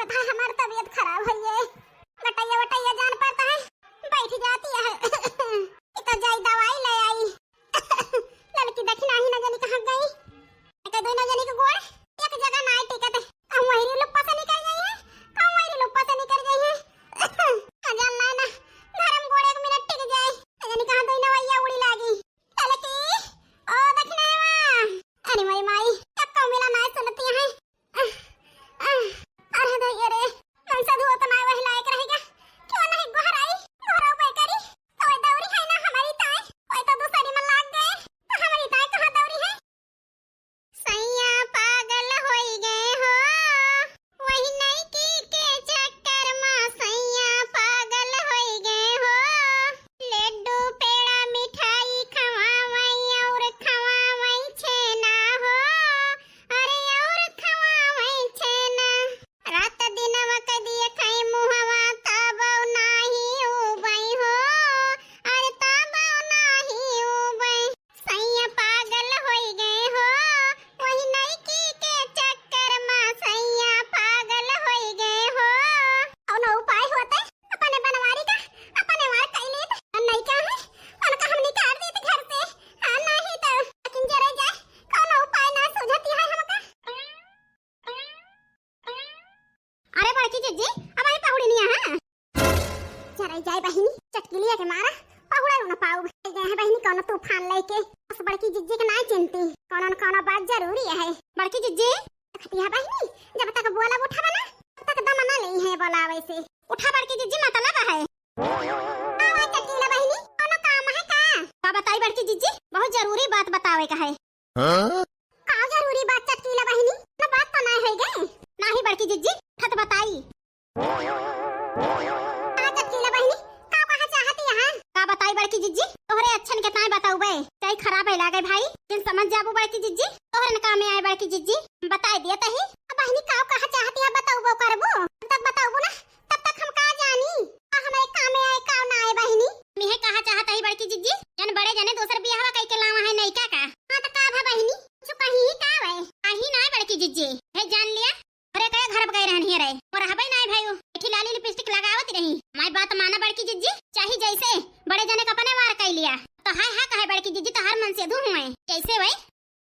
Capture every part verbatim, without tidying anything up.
पता है हमार तबीयत खराब है ये। गटैया वटैया जान पड़ता है, बैठ जाती है। इतना जाई दवाई ले आई। लड़की देखी नाही ना जानी कहाँ गई। एक दोनों जनी के गोड़ एक जगह ना टिकत। कहूँ वही लुप्पा से निकल गई है, कहूँ वही लुप्पा से निकल गई है। अजान ना ना, धर्म गोड़ एक मिनट टिक जाए। ना जानी कहाँ दोनों वैया उड़ी लागी। लड़की, ओ दखिनवा। अरे मोरी माई, अब कहूँ मिला ना सुनती है। अरे दैया रे, मन से धुआ तो ना वही लायक रहेगा। क्यों नहीं गोहराई, गोहराऊ पे करी। तो वही दौरी है ना हमारी ताई, वही तो दूसरी में लाग गए। तो हमारी ताई कहाँ दौरी है? सैया पागल होई गए हो, वही नईकी के चक्कर मा सैया पागल होई गए हो। लड्डू पेड़ा मिठाई खवावई और खवावई छेना हो, अरे और खवावई छेना। रात दिनवा कदिया खाई मुहवा तबौ नाही उबई हो, अरे तबौ नाही उबई। सैया पागल होई गए हो, वही नईकी के चक्कर मा सैया पागल होई गए हो। कौनो उपाय होते अपने बनवारी का, अपने वार कैले त नईका है, उनका हम निकाल देते घर से। हाँ, नहीं तो लेकिन जरे जाए, कौनो उपाय ना सूझती है हमका। अरे बड़की जिज्जी, अब आई पहुड़ी नहीं है। जरा जाए बहिनी, चटकिलिया के मारा पहुड़ा न पाऊ। गए हैं बहिनी कौनो तूफान लेके। बस बड़की जिज्जी के नाई चिंती, कौनो न कौनो बात जरूरी है। बड़की जिज्जी। खतिया बहिनी, जब तक बोला उठावा ना, तब तक दम ना ले है बोलावे से। उठा बड़की जिज्जी, मतलब है। आवा चटकीला बहिनी, कौनो काम है का? का बताई बड़की जिज्जी, बहुत जरूरी बात बतावे का है। हाँ? का जरूरी बात चटकीला बहिनी? ना बात तो ना है गए। नाही बड़की जिज्जी, उठत बताई। का चटकीला बहिनी, का कहा चाहती यहाँ? का बताई बड़की जिज्जी, तोहरे अच्छन के ताई बताऊबे, चाहे खराब है लागे भाई, जिन समझ जाबू बड़की जिज्जी, तोहरे न कामे आए बड़की जिज्जी, बताई दिया तही। अब बहिनी का कहा चाहती है, बताऊबो करबू, जब तक बताऊबू ना, तब तक हम का जानी, का हमारे कामे आए, का ना आए बहिनी। मिहे कहा चाहत है बड़की जिज्जी, जन बड़े जने दोसर बियाहवा कई के लावा है नईका का। हाँ तो का भा बहिनी, कुछ कहीं ही का आवे? कहीं ना बड़की जिज्जी, है जान लिया। अरे कहे घर गए रहन ही रे, और रहबे ना भाई, एठी लाली लिपस्टिक लगावत रही। हमारी बात माना बड़की जिज्जी, चाहे जैसे बड़े जने का अपने वार कई लिया। तो हाय हा कहे बड़की जिज्जी, तो हर मन से धू हुए। कैसे वही?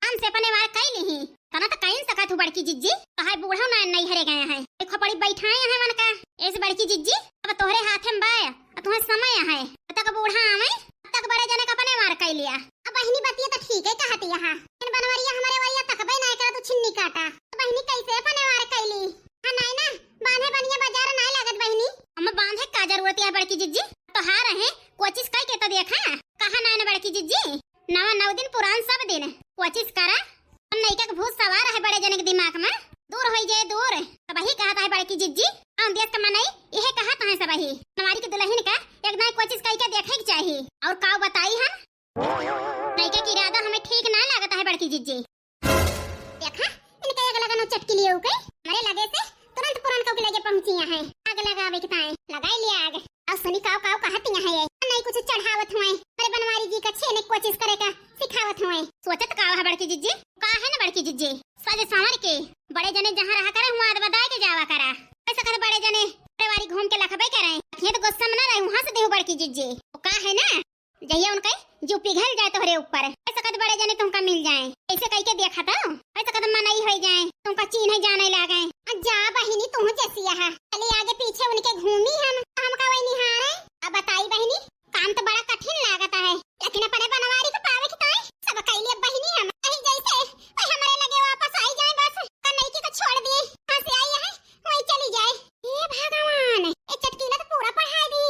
हमसे अपने वार कई लिही, तना त कइन सकत हूँ बड़की जिज्जी, तोहार बूढ़ा ना नैहरे गए हैं, एक खोपड़ी बैठाए हैं मन का। ऐसे बड़की जिज्जी, अब तोहरे हाथे में बाय, अब तुम्हें समय है, अब तक बूढ़ा आवे, अब तक बड़े जने का अपने वार कई लिया। अब बहिनी बतिया तो ठीक है कहती यहाँ, इन बनवरिया हमारे वरिया तकबे ना करा तू छिन्नी काटा, तो बहिनी कैसे अपने वार कई ली? हाँ नाई ना, बांधे बनिया बाजार नाई लागत बहिनी। हम बांधे का जरूरत है बड़की जिज्जी, तोहार है, कोशिश कई के तो देखा, कहा नाई ना बड़की जिज्जी। नवा नौ दिन पुरान सब दिन कोशिश करा। अब नैका के भूत सवार है बड़े जने के दिमाग में, दूर होई जाए दूर। सबही कहत है बड़की जिज्जी, हम देश के मनई इहे कहत है सबही। नवारी के दुल्हन का एक दाई कोशिश कई के देखे के चाही। और काव बताई हम, नैका के इरादा हमें ठीक ना लागत है बड़की जिज्जी। देखा, इनका एक लगन चटकी लिए उके, मरे लगे से तुरंत पुरनकौ के लगे पहुंची है। आग लगावे के ताए, लगाई लिया आग। अब सुनी काव काव कहत यहाँ है, नहीं कुछ चढ़ावत हुए, अरे बनवारी जी का छेने कोशिश करे का सिखावत हुए। सोचत काव है बड़की जिज्जी, का है ना बड़की जिज्जी, सज संवर के बड़े जने जहाँ रहा करे वहाँ बताए के जावा करा। ऐसा करे बड़े जने परिवारी घूम के लखबे करे, ये तो गुस्सा में ना रहे, वहाँ से देहु बड़की जिज्जी। वो का है ना, जहिया उनके जो पिघल जाए तोहरे ऊपर, ऐसा कद बड़े जने तुमका मिल जाए, ऐसे कई के देखा तो ऐसा कद मनई हो जाए, तुमका चीन्हे जाने लागे। आ जा बहिनी, तू जैसी है, चली आगे पीछे उनके घूमी हम, हमका वही निहारे। अब बताई बहिनी, काम तो बड़ा कठिन लागत है, लेकिन अपने बनवारी को पावे के ताई सब कैली। अब बहिनी हम कहीं जैसे वही हमारे लगे वापस आई जाए, बस कन्हैया को छोड़ दिए, कहाँ से आई है वही चली जाए। हे भगवान, ए चटकीला तो पूरा पढ़ाई दी।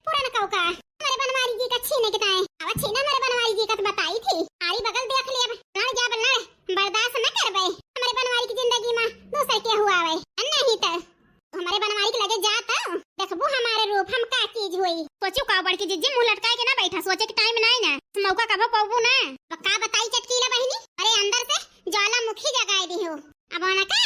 पुरनकौ का, हमारे बनवारी जी का छीने के ताए। अब छीना हमारे बनवारी जी का तो बताई थी। आरी बगल देख लिया, लड़ जा बल लड़, बर्दाश्त न करबे। हमारे बनवारी की जिंदगी में दूसर के हुआ आवे, नहीं तो हमारे बनवारी के लगे जा तो देखबू हमारे रूप हम का चीज हुई। सोचू का बड़की जिज्जी मुंह लटकाए के ना बैठा, सोचे के टाइम नहीं ना, मौका कबो पाबू ना। अब का बताई चटकीला बहिनी, अरे अंदर से ज्वालामुखी जगाए दी हो। अब उनका,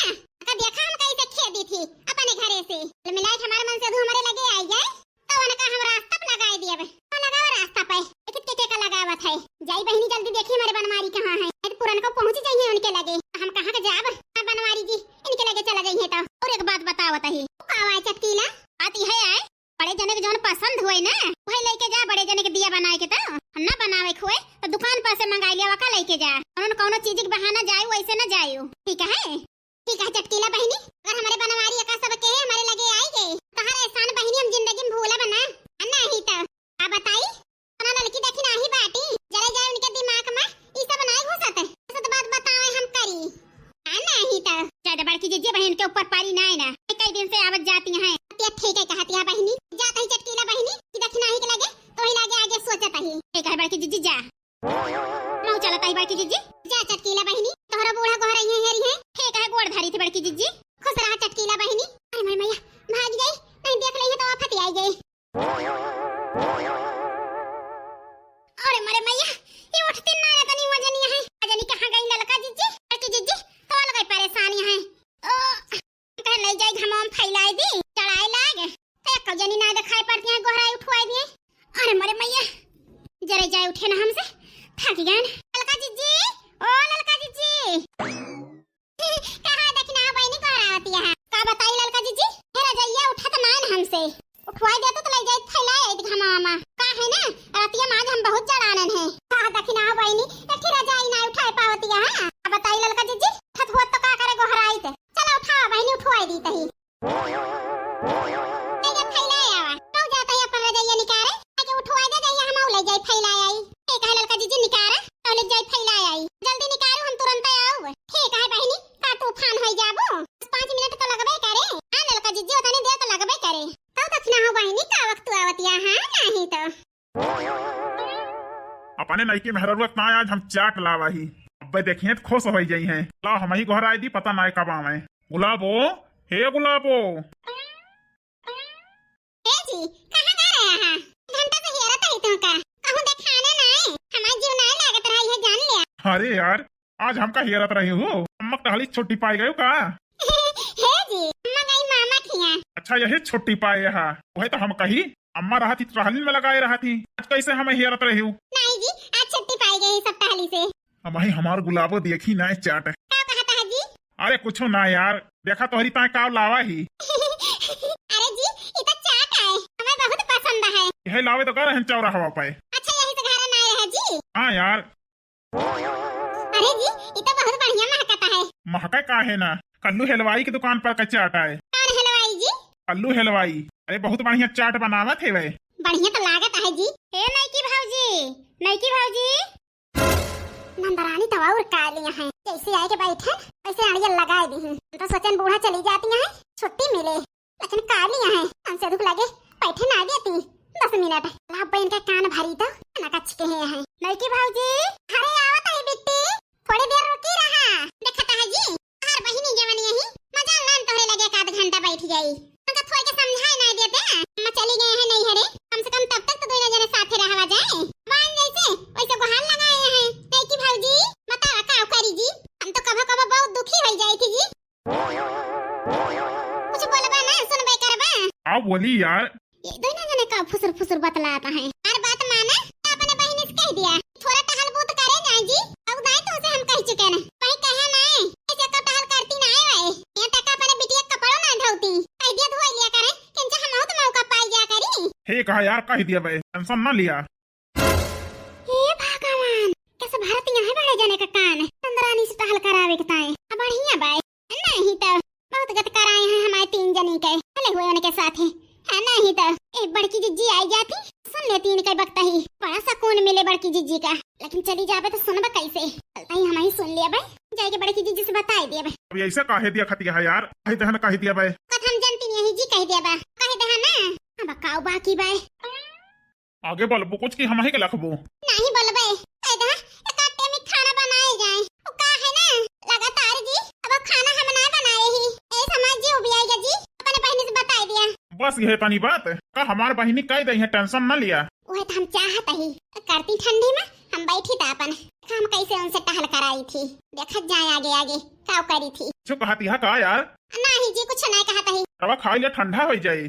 का देखा हम कैसे खेदी थी अपने घरे से। कुल मिलाए के हमारे मन से तू हमारे लगे आई जाए, तो उनका हम रास्ता पे लगाए दिए। तो लगाओ रास्ता पे, एक के, के का लगावत है। जाई बहिनी जल्दी देखी हमारे बनवारी कहाँ है, नहीं तो पुरनकौ पहुँच जाइए उनके लगे। हम कहाँ के जाब, हाँ बनवारी जी इनके लगे चला जाइए तो। ओ एक बात बतावत ही। का बात चटकीला? बात इहे आए, बड़े जने के जौन पसंद होए ना, वही लइके जा। बड़े जने के दिया बनाए के तो ना बनावे के होए तो दुकान पर से मंगाई लिया, वका लइके जा। कौनो कौनो चीज के बहाना जायु, ऐसे ना जायु, ठीक है? ठीक है चटकीला बहिनी, अगर हमरे बनवारी का सब के हमरे लगे आई गए, तोहर एहसान बहिनी हम जिंदगी में भूलब ना। आ नाही तो का बताई, अपना लड़की देखी नाही बाटी, जरे जाए उनके दिमाग में ई सब नाही घुसत। सब बात बतावे हम करी। आ नाही तो ज्यादा बड़की जिज्जी बहिन के ऊपर पारी नाही ना, कई दिन से आवत जाती हैं। ये ठीक है कहती है बहिनी, जात ही चटकीला बहिनी कि देखी नाही के लगे, तो ही लागे आगे सोचत ही। ठीक है बड़की जिज्जी जा। मऊ चलत आई बड़की जिज्जी। जा चटकीला बहिनी, तोहरा बूढ़ा गोहरा इहे हेरी है। ठीक है, गोड़ धरी थी बड़की जिज्जी। खुश रहा चटकीला बहिनी। अरे मोरे मैया, भाग गई, नहीं देख लई है तो आफत आई गई। अरे मोरे मैया, ये उठती ना रे तनी वजनी है। वजनी कहाँ गई ललका जिज्जी? बड़की जिज्जी, तो लगे परेशानी है। ओ, कहे लई जाई घामवा में फैलाई दी, चढ़ाई लाग, तो एक जनी ना दिखाई पड़ती है, गोहराई उठवाई दिए। अरे मरे मैया, जरे जाए उठे ना हमसे, थक गए ना। ललका जिज्जी, ओ ललका जिज्जी। कहाँ देखी ना बहिनी गोहरावती है। का बताई ललका जिज्जी, हे रजैया उठत ना है हमसे। उठवाई देते तो लई जाई फैलाई आई दी घामवा में। का है ना, रतिया में आज हम बहुत जड़ानन है। का देखी ना बहिनी, एक ठे रजाई ना उठाए पावती है। का बताई ललका जिज्जी, उठत हुआ तो का करे गोहराई ते। चला उठावा बहिनी, उठवाई दी तही। ए, ये फैलाए आवा। कहूँ जाता है अपन रजैया निकारे, ताकि उठवाई दे, जइया हम ले जाई फैलाए आई। ए, कहे ललका जिज्जी निकारे, तो ले जाई फैलाए आई। जल्दी निकारू, हम तुरंत आऊ। ठीक है बहिनी, का तूफान होई जाबू? बस पाँच मिनट तो लगबे करे। हाँ ललका जिज्जी, उतनी देर तो लगबे करे। तो दक्षिणा हो बहिनी, का वक्त आवतिया है? नहीं तो। अपने नईकी मेहररुआ के ताईं आज हम चाट लावा ही। अब्बे देखिए तो खुश होई जाई हैं। ला हम ही गोहराई दी, पता नाय कब आवे। गुलाबो, हे गुलाबो। ए जी, कहाँ जा रहे हैं? घंटा से हेरत ही तुमका। कहूँ देखाने नाय, हमार जीव नाय लागत रहा, ये जान लिया। अरे यार, आज हमका हेरत रही हो? अम्मा के टहली छुट्टी पाई गयो का? हे जी, अम्मा गई मामा खिया। अच्छा, यही छुट्टी पाए हा। वही तो हम कही, अम्मा रहत ही टहली में लगाए रहत ही। आज कैसे हमें हेरत रही हो? नहीं जी, आज छुट्टी पाई गई सब टहली से। अब भाई हमार गुलाबो देखी ना चाट। का कहता है जी? अरे कुछो ना यार, देखा तोहरी ताईं का लावा ही। अरे जी, ई तो चाट है, हमें बहुत पसंद है। यही लावे तो कह रहे हैं चौराहा पे। अच्छा, यही से घर ना रहे जी। हाँ यार, अरे जी, ई तो बहुत बढ़िया महकता है। महका काहे ना, कल्लू हलवाई की दुकान पर का चाट आए। कौन हलवाई जी? कल्लू हलवाई। अरे बहुत बढ़िया चाट बनावत है वे। बढ़िया तो लागत है जी। ए नईकी भौजी, नईकी भौजी। नंदरानी तो और का लिया है, जैसे आए के बैठे वैसे अड़ियल लगाए दी। हम तो सोचन बूढ़ा चली जाती है, छुट्टी मिले। लेकिन का लिया है, हमसे दुख लगे, बैठे ना देती दस मिनट। ला बहन के कान भरी तो ना कच के है। नईकी भौजी। अरे आवत है बिट्टी, थोड़ी देर रुकी रहा। देखता है जी, हर बहिनी जवन यही मजाल नान तोहरे लगे एक आध घंटा बैठ जाई। हमका थोड़ के समझाए ना देते, अम्मा चली गए हैं नैहरे, कम से कम तब तक तो दोनों जने साथे रहवा जाए। वान जैसे वैसे गुहार लगाए हैं, नईकी भौजी, बतावा का करी जी, हम तो कभो कभो बहुत दुखी हो जाई थी जी। कुछ बोलबा ना, सुनबे करबा। का बोली यार? ये दोनों जने का फुसुर फुसुर बतलाता है। हर बात माना, तो अपने बहिनी से कह दिया, थोड़ा टहल बूत करे जाए जी, अब दाई तो से हम कह चुके न, कहीं कहे ना, ऐसे तो टहल करती ना आए, यहाँ तक अपने बिटिया कपड़ों ना धोती, कह दिया धोई लिया करे, किंचा हम बहुत मौका पाई गया करी। हे कहा यार, कह दिया बे, टेंशन ना लिया। हे भगवान, कैसे भरत यहाँ बड़े जने का कान, नंदरानी से टहल करावे के ताईं। अब बढ़िया बाय, नहीं तो बहुत गत कराए हैं हमारे तीन जनी के, भले हुए उनके साथ ही। हाँ, नहीं तो एक बड़की जिज्जी आई जाती, सुन लेती इनके बकता ही, बड़ा सुकून मिले बड़की जिज्जी का। लेकिन चली जाबे तो सुनबा कैसे? चलता ही हम ही सुन लिया बे, जाके बड़की जिज्जी से बताई दिया बे। अब ऐसे काहे दिया खतिया है यार, कह दहन कह दिया बे। कथम जनती नहीं जी, कह दिया बे, कह दहन ना। अब काऊ बाकी बे। आगे बोलबो कुछ कि हम ही के लखबो? नहीं बोलबे। कह दे, एक आटे में खाना बनाए जाए। वो का है ना, लगातार जी, अब खाना हम ना बनाए ही। ए समाज जी उबियाई गया जी, अपने बहिनी से बताई दिया। बस यह तनी बात, का हमार बहिनी कह दे है, टेंशन ना लिया। वह तो हम चाहत ही, करती ठंडी में हम बैठी त अपन, हम कैसे उनसे टहल कराई थी। देखत जाए आगे आगे, का करी थी। जो कहती है का यार? नहीं जी, कुछ नहीं कहत ही। रवा खा लिया, ठंडा हो जाए।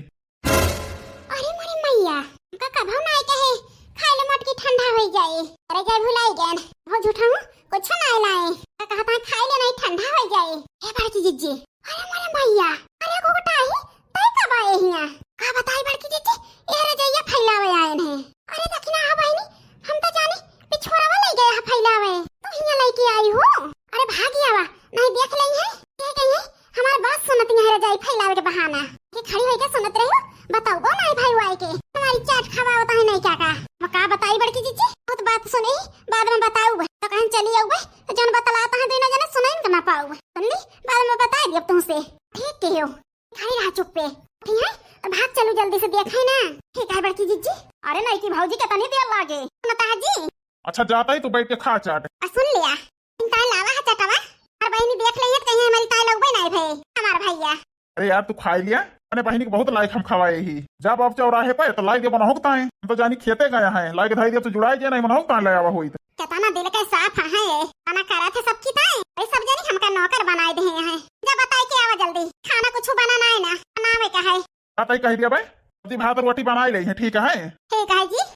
अरे मोरे मैया, हमका कभो नाय कहे, खाए ले मटकी ठंडा होई जाए। अरे जाए भुलाई गए, हो झूठा हूँ, कुछ नाय लाए। का कहता है खाए ले नहीं ठंडा होई जाए। हे बड़की जिज्जी, अरे मोरे मैया, अरे के बहाना। के खड़ी होइके सुनत रही हो, बताउबो नाहीं भाई वाई के। हमारी चाट खवावत है नाहीं का का। अब का बताई बड़की जीजी, बहुत बात सुनी, बाद में बताउब। तो कहन चली आउबे, तो जौन बतलात है दुइनो जने सुनइन के ना पाउब। सुनली, बाद में बताई दियब तुमसे। ठीक के हो, खड़ी रहा चुप्पे। ठीक है, तो भाग चलू जल्दी से, देखे ना। ठीक है बड़की जीजी। अरे नाहीं कि भौजी के तनी देर लागे। बताजी। अच्छा जात ही, तू बैठ के खा चाट। आ सुन लिया, ताई लावा है चटवा, और बहिनी देख लेइहैं तो कहिहैं हमारी ताई लउबे नाहीं भए, हमार भैया। अरे यार तू खाई लिया, अपने बहिनी के बहुत लाइक हम खवाए ही। जब अब चौराहे पे तो लाई दे मनोहक ताई, हम तो जानी खेते गया है, लाई के धाई दे तो जुड़ाई जे नाहीं मनोहक ताई ले आवा होई तो। केतना दिल के साफ है, मना करत है सबकी ताई, ये सब जनी हमका नौकर बनाए दे हैं। जब बताई के आवा जल्दी, खाना कुछ बनाना है ना, बनावे का है। हाँ ताई कह दिया भाई, सब्जी भात रोटी बनाई लेइहैं, ठीक है। ठीक है जी।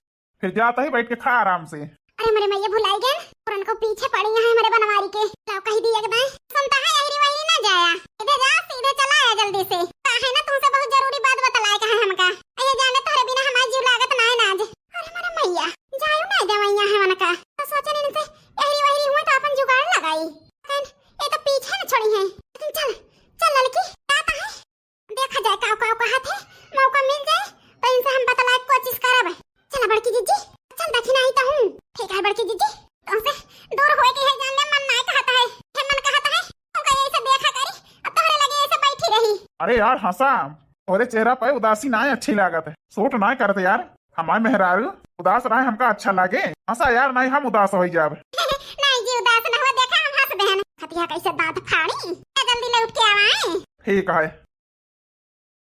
फिर जात ही बैठ के खा आराम से। अरे मरे मैया भुलाई गए, पुरन को पीछे पड़ी है मरे बनवारी के। लाओ कह दिया के दाई, सुनता है यही वही ना जाया, इधर जा सीधे चला आया जल्दी से। का है ना तुमसे बहुत जरूरी बात बतलाए का है हमका। ये जाने तोहरे बिना हमार जीव लागत ना है ना आज। अरे मरे मैया, जायो ना दे मैया है मन का। तो सोचन इनसे यही वही हुआ तो अपन जुगाड़ लगाई। लेकिन ये तो पीछे न छोड़ी है। लेकिन चल, चल लड़की, जाता है। देखा जाए का का कहत है, मौका मिल जाए तो इनसे हम बतलाए कोशिश करब। चला बड़की जीजी, चल दखिना आई तो हूँ। ठीक है बड़की जीजी, तुमसे दूर होए के है जान ले, मन नाहीं कहत है, हे मन कहत है, तुमका यही से देखा करी, अब तोहरे लगे ऐसे बैठी रही। अरे यार हंसा, तोहरे चेहरा पे उदासी नाहीं अच्छी लागत है, सूट नाहीं करत यार। हमार मेहरारू उदास रहे हमका अच्छा लागे, हंसा यार नाहीं हम उदास हो जाब। नाहीं जी उदास न हो, देखा हम हंस देहन। खतिया कैसे दांत फाड़ी, ए, जल्दी लौट के आवाए। ठीक है।